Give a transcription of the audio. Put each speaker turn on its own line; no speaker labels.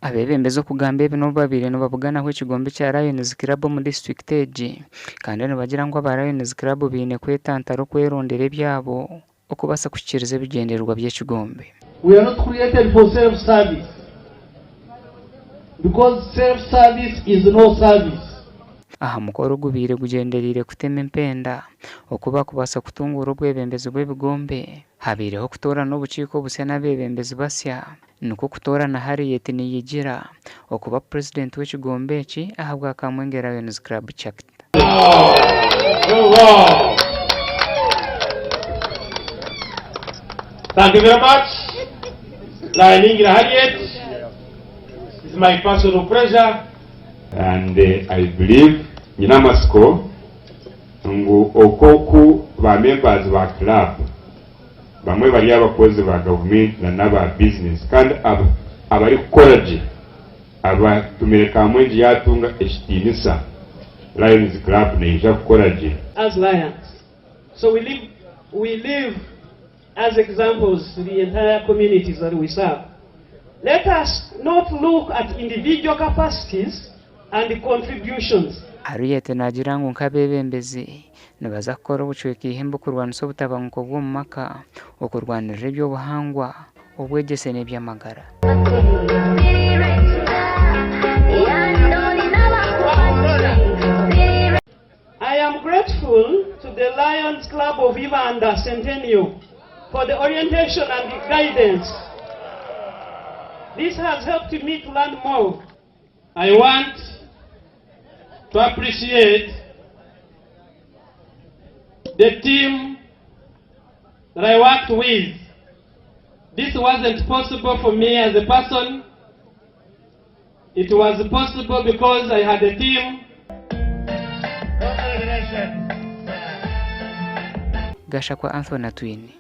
Abeebembezi okugamba ebi n'obu babaire nibabuganaho ekigombe kya Lions Club omu disiturikiti egi kandi nibagira ngu aba Lions Club baine kwetantara okwerondera ebyabo okubaasa kuhikiiriza ebigyendererwa by'ekigombe.
We are not created for self service because self service is no service.
Aha mukoro ogubaire gugyendereire kutema empenda oku bakubaasa kutunguura obwebembezi bw'ebigombe, habaireho okutoorana obukiiko obusya n'abeebembezi basya. Nikwo kutoorana Harriet Niyigira okuba purezidenti w'ekigombe eki ahabwa Kamwenge Lions Club Chapter.
Thank you very much. Niyigira Harriet. It's my personal pleasure.
And I believe nyine amatsiko ngu oku oku ba members ba club Bamwe bari abakozi ba gavumenti na n'aba bizinesi kandi abo abarikukora gye abatumire Kamwengye yaatunga ekitiinisa, Lions Club neija kukora gye.
As lions so we live we live as examples to the entire communities that we serve. Let us not look at individual capacities and contributions.
Harriet naagira ngu nk'abeebembezi, nibaza kukora obucweka eihembe okurwanisa obutabanguko bw'omu maka, okurwanirira eby'obuhangwa, obwegyese n'eby'amagara.
I am grateful to the Lions Club of Ibanda Centennial for the orientation and guidance. This has helped me to learn more.
I want to appreciate the team that I worked with. This wasn't possible for me as a person. It was possible because I had a team.
Gashakwa Anthony Atwine.